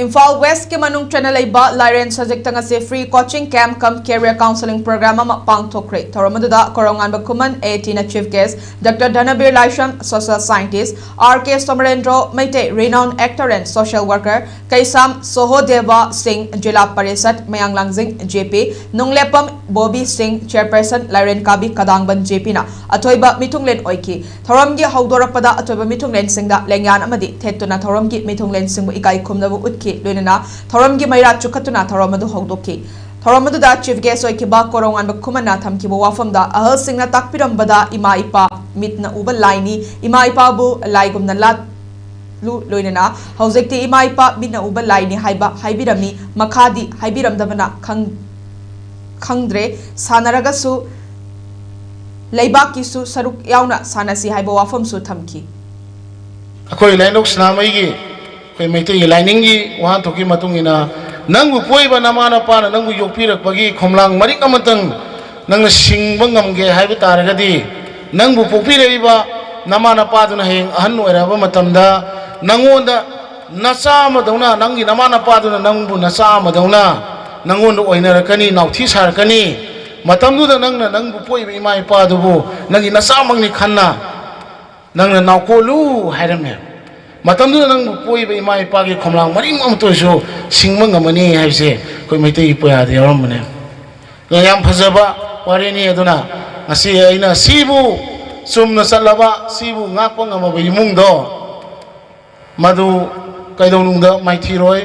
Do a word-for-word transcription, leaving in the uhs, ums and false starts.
ꯏꯝꯐꯥꯜ ꯋꯦꯁꯀꯤ ꯃꯅꯨꯡ ꯆꯟꯅ ꯂꯩꯕ ꯂꯥꯏꯔꯦꯟ ꯁꯖꯤꯛꯇ ꯉꯁꯤ free coaching camp cum career counselling program ꯑꯃ ꯄꯥꯡꯊꯣꯛꯈ꯭ꯔꯦ꯫ ꯊꯧꯔꯝ ꯑꯗꯨꯗ ꯀꯣꯔꯧꯉꯥꯟꯕ ꯈꯨꯃꯟ, AATꯅ chief guest, Doctor ꯙꯅꯕꯤꯔ Laishram, social scientist, R K ꯁꯣꯃꯔꯦꯟꯗ꯭ꯔꯣ Meitei, renowned actor and social worker, ꯀꯩꯁꯥꯝ ꯁꯣꯍꯣꯗꯦꯕ ꯁꯤꯡ, ꯖꯤꯂꯥ ꯄꯔꯤꯁꯠ, ꯃꯌꯥꯡ ꯂꯥꯡꯖꯤꯡ J P, ꯅꯨꯡꯂꯦꯞꯄꯝ ꯕꯣꯕꯤ ꯁꯤꯡ, chairperson, ꯂꯥꯏꯔꯦꯟ ꯀꯥꯕꯤ ꯀꯗꯥꯡꯕꯟ J Pꯅ ꯑꯊꯣꯏꯕ ꯃꯤꯊꯨꯡꯂꯦꯟ ꯑꯣꯏꯈꯤ꯫ ꯊꯧꯔꯝꯒꯤ ꯍꯧꯗꯣꯔꯛꯄꯗ ꯑꯊꯣꯏꯕ ꯃꯤꯊꯨꯡꯂꯦꯟꯁꯤꯡꯗ ꯂꯦꯡꯌꯥꯟ ꯑꯃꯗꯤ ꯊꯦꯠꯇꯨꯅ ꯊꯧꯔꯝꯒꯤ ꯃꯤꯊꯨꯡꯂꯦꯟꯁꯤꯡꯕꯨ ꯏꯀꯥꯏ ꯈꯨꯝꯅꯕ ꯎꯠꯈꯤ꯫ ꯂꯣꯏꯅꯅ ꯊꯧꯔꯝꯒꯤ ꯃꯩꯔꯥ ꯆꯨꯈꯠꯇꯨꯅ ꯊꯧꯔꯝ ꯑꯗꯨ ꯍꯧꯗꯣꯛꯈꯤ꯫ ꯊꯧꯔꯝ ꯑꯗꯨꯗ chief guest ꯑꯣꯏꯈꯤꯕ ꯀꯣꯔꯧꯉꯥꯟꯕ ꯈꯨꯃꯟꯅ ꯊꯝꯈꯤꯕ ꯋꯥꯐꯝꯗ, ꯑꯍꯜꯁꯤꯡꯅ ꯇꯥꯛꯄꯤꯔꯝꯕꯗ, ꯏꯃꯥ ꯏꯄꯥ ꯃꯤꯠꯅ ꯎꯕ ꯂꯥꯏꯅꯤ, ꯏꯃꯥ ꯏꯄꯥꯕꯨ ꯂꯥꯏꯒꯨꯝꯅ ꯂꯥꯠꯂꯨ, ꯂꯣꯏꯅꯅ ꯍꯧꯖꯤꯛꯇꯤ ꯏꯃꯥ ꯏꯄꯥ ꯃꯤꯠꯅ ꯎꯕ ꯂꯥꯏꯅꯤ ꯍꯥꯏꯕ ꯍꯥꯏꯕꯤꯔꯝꯃꯤ, ꯃꯈꯥꯗꯤ ꯍꯥꯏꯕꯤꯔꯝꯗꯕꯅ ꯈꯪ-, ꯈꯪꯗ꯭ꯔꯦ꯫ ꯁꯥꯟꯅꯔꯒꯁꯨ ꯂꯩꯕꯥꯛꯀꯤꯁꯨ ꯁꯔꯨꯛ ꯌꯥꯎꯅ ꯁꯥꯟꯅꯁꯤ ꯍꯥꯏꯕ ꯋꯥꯐꯝꯁꯨ ꯊꯝꯈꯤ꯫ ꯑꯩꯈꯣꯏ ꯂꯥꯏꯅꯧ ꯁꯅꯥꯃꯍꯤꯒꯤ, ꯑꯩꯈꯣꯏ ꯃꯩꯇꯩꯒꯤ ꯂꯥꯏꯅꯤꯡꯒꯤ ꯋꯥꯍꯟꯊꯣꯛꯀꯤ ꯃꯇꯨꯡ ꯏꯟꯅ, ꯅꯪꯕꯨ ꯄꯣꯛꯏꯕ ꯅꯃꯥ ꯅꯄꯥꯅ ꯅꯪꯕꯨ ꯌꯣꯛꯄꯤꯔꯛꯄꯒꯤ ꯈꯣꯝꯂꯥꯡ ꯃꯔꯤꯛ ꯑꯃꯇꯪ ꯅꯪꯅ ꯁꯤꯡꯕ ꯉꯝꯒꯦ ꯍꯥꯏꯕ ꯇꯥꯔꯒꯗꯤ, ꯅꯪꯕꯨ ꯄꯣꯛꯄꯤꯔꯛꯏꯕ ꯅꯃꯥ ꯅꯄꯥꯗꯨꯅ ꯍꯌꯦꯡ ꯑꯍꯟ ꯑꯣꯏꯔꯛꯑꯕ ꯃꯇꯝꯗ ꯅꯪꯉꯣꯟꯗ ꯅꯆꯥ ꯑꯃꯗꯧꯅ, ꯅꯪꯒꯤ ꯅꯃꯥ ꯅꯄꯥꯗꯨꯅ ꯅꯪꯕꯨ ꯅꯆꯥ ꯑꯃꯗꯧꯅ ꯅꯪꯉꯣꯟꯗ ꯑꯣꯏꯅꯔꯛꯀꯅꯤ, ꯅꯥꯎꯊꯤ ꯁꯥꯔꯛꯀꯅꯤ꯫ ꯃꯇꯝꯗꯨꯗ ꯅꯪꯅ ꯅꯪꯕꯨ ꯄꯣꯛꯏꯕ ꯏꯃꯥ ꯏꯄꯥꯗꯨꯕꯨ ꯅꯪꯒꯤ ꯅꯆꯥꯃꯛꯅꯤ ꯈꯟꯅ ꯅꯪꯅ ꯅꯥꯎꯀꯣꯜꯂꯨ ꯍꯥꯏꯔꯝꯃꯦ꯫ ꯃꯇꯝꯗꯨꯗ ꯅꯪꯕꯨ ꯄꯣꯛꯏꯕ ꯏꯃꯥ ꯏꯄꯥꯒꯤ ꯈꯣꯝꯂꯥꯡ ꯃꯔꯤꯃꯛ ꯑꯃꯠꯇ ꯑꯣꯏꯔꯁꯨ ꯁꯤꯡꯕ ꯉꯝꯃꯅꯤ ꯍꯥꯏꯕꯁꯦ ꯑꯩꯈꯣꯏ ꯃꯩꯇꯩꯒꯤ ꯄꯨꯌꯥꯗ ꯌꯥꯎꯔꯝꯕꯅꯦ꯫ ꯑꯗꯨꯅ ꯌꯥꯝ ꯐꯖꯕ ꯋꯥꯔꯤꯅꯤ꯫ ꯑꯗꯨꯅ ꯉꯁꯤ ꯑꯩꯅ ꯁꯤꯕꯨ ꯆꯨꯝꯅ ꯆꯠꯂꯕ, ꯁꯤꯕꯨ ꯉꯥꯛꯄ ꯉꯝꯃꯕ ꯏꯃꯨꯡꯗꯣ, ꯃꯗꯨ ꯀꯩꯗꯧꯅꯨꯡꯗ ꯃꯥꯏꯊꯤꯔꯣꯏ꯫